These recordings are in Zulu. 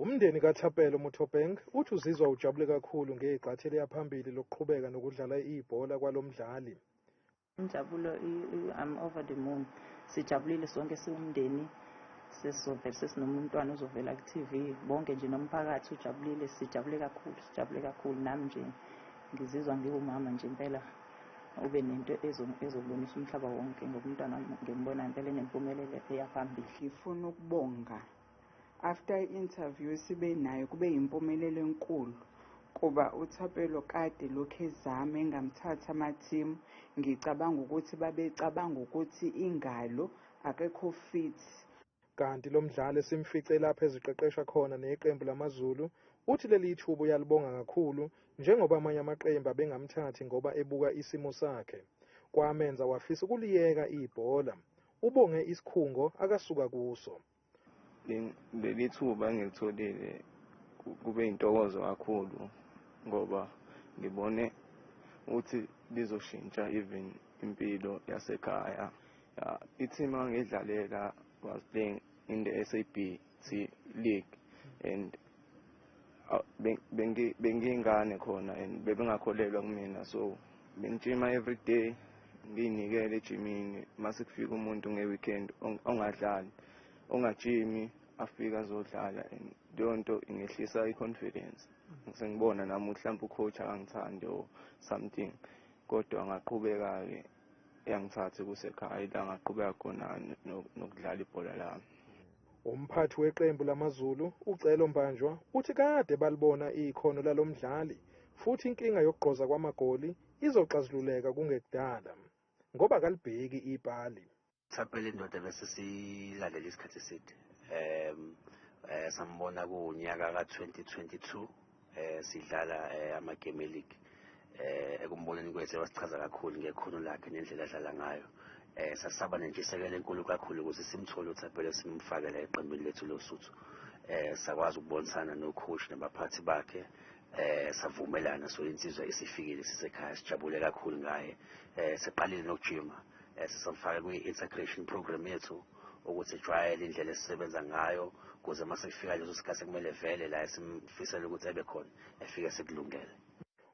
Umndeni kaThapelo Mothopeng uthi uzizwa ujabule kakhulu ngegxathu eliya phambili lokuqhubeka nokudlala ibhola kwalo mdlali. Injabulo, I'm over the moon. Sijabulile sonke siwumndeni, sesizovela sesinomntwana ozovela ku-TV, bonke nje nomphakathi ujabulile, sijabule kakhulu, sijabule kakhulu. Nami nje ngizizwa ngiwumama nje impela ube nento ezobonisa umhlaba wonke ngoba umntwana wami ngimbona impela enempumelelo eya phambili. Ngifuna ukubonga after i-interview sibe nayo, kube yimpumelelo enkulu kuba uThapelo kade lokhu ezama engamthatha ama-team. Ngicabanga ukuthi babecabanga ukuthi ingalo akekho fit. Kanti lo mdlali esimfice lapho eziqeqesha khona neqembu lamaZulu uthi leli thuba uyalibonga kakhulu njengoba amanye amaqembu abengamthathi ngoba ebuka isimo sakhe. Kwamenza wafisa ukuliyeka ibhola. Ubonge isikhungo akasuka kuso. Leli thuba engilitholile kube intokozo kakhulu ngoba ngibone ukuthi lizoshintsha even impilo yasekhaya. I-team engangidlalela was playing in the SAB T League and bengiyingane khona and bebengakholelwa kumina, so bengijima every day, ngiyinikele ejimini. Mase kufika umuntu nge-weekend ongadlali, ongajimi, afike azodlala and leyo nto ingehlisa i-confidence. Sengibona nami mhlawumbe u-coach akangithandi or something, kodwa ngaqhubeka-ke, yangithatha kusekhaya ila ngaqhubeka khona nokudlala ibhola lami. Umphathi weqembu lamaZulu uCelo Mbanjwa uthi kade balibona ikhono lalomdlali futhi inkinga yokugqoza kwamagoli izoxazululeka kungekudala ngoba kalibheki ipali. Thapelo indoda bese silandela isikhathi eside. Sambona kunyaka ka-2022 sidlala ama-game league. Ekumboneni kwethu wasichaza kakhulu ngekhono lakhe nendlela adlala ngayo. Sasaba nentshisekelo enkulu kakhulu ukuze simthole uThapelo, simfake la eqembini lethu loSuthu. Sakwazi ukubonisana no-coach nabaphathi bakhe, savumelana, so insizwa isifikile sisekhaya, sijabule kakhulu ngaye. Siqalile nokujima, sisamfaka kwi-integration program yethu ukuthi ejwayele indlela esisebenza ngayo ukuze uma sekufika leso sikhathi kumele vele la esimfisela ukuthi ebe khona efike sekulungele.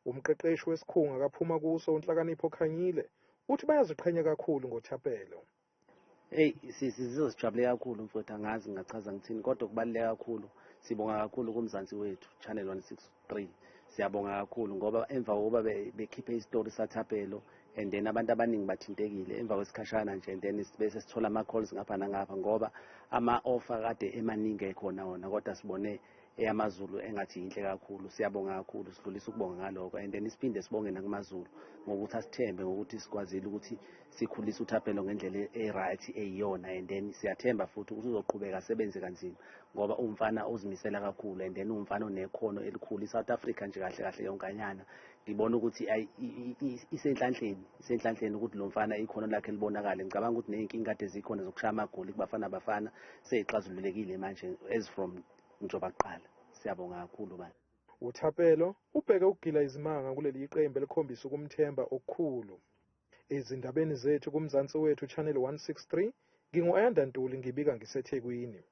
Umqeqeshi wesikhungo akaphuma kuso uNhlakanipho Khanyile uthi bayaziqhenya kakhulu ngoThapelo. Hey, sizizwe sijabule kakhulu mfowethu, angazi ngingachaza ngithini, kodwa kubaluleke kakhulu. Sibonga kakhulu kuMzansi Wethu Channel 163, siyabonga kakhulu ngoba emva kokuba bekhiphe isitori saThapelo and then abantu abaningi bathintekile emva kwesikhashana nje, and then bese sithola ama-calls ngapha nangapha ngoba ama-offer kade emaningi ekhona wona, kodwa sibone eyamaZulu engathi yinhle kakhulu. Siyabonga kakhulu, sidlulisa ukubonga ngalokho and then siphinde sibonge nakumaZulu ngokuthi asithembe ngokuthi sikwazile ukuthi sikhulise uThapelo ngendlela e-right eyiyona, and then siyathemba futhi ukuthi uzoqhubeka asebenze kanzima ngoba umfana ozimisela kakhulu and then umfana onekhono elikhulu. I-South Africa nje kahle kahle yonkanyana ngibona ukuthi isenhlanhleni, isenhlanhleni ukuthi lo mfana ikhono lakhe libonakale. Ngicabanga ukuthi ney'nkinga kade zikhona zokushaya amagoli kuBafana Bafana seyixazululekile manje as from njengoba kuqala. Siyabonga kakhulu bani. UThapelo ubheke ukugila izimanga kuleli qembu elikhombisa ukumthemba okukhulu. Ezindabeni zethu kuMzansi Wethu Channel 163, ngingu-Ayanda Ntuli, ngibika ngiseThekwini.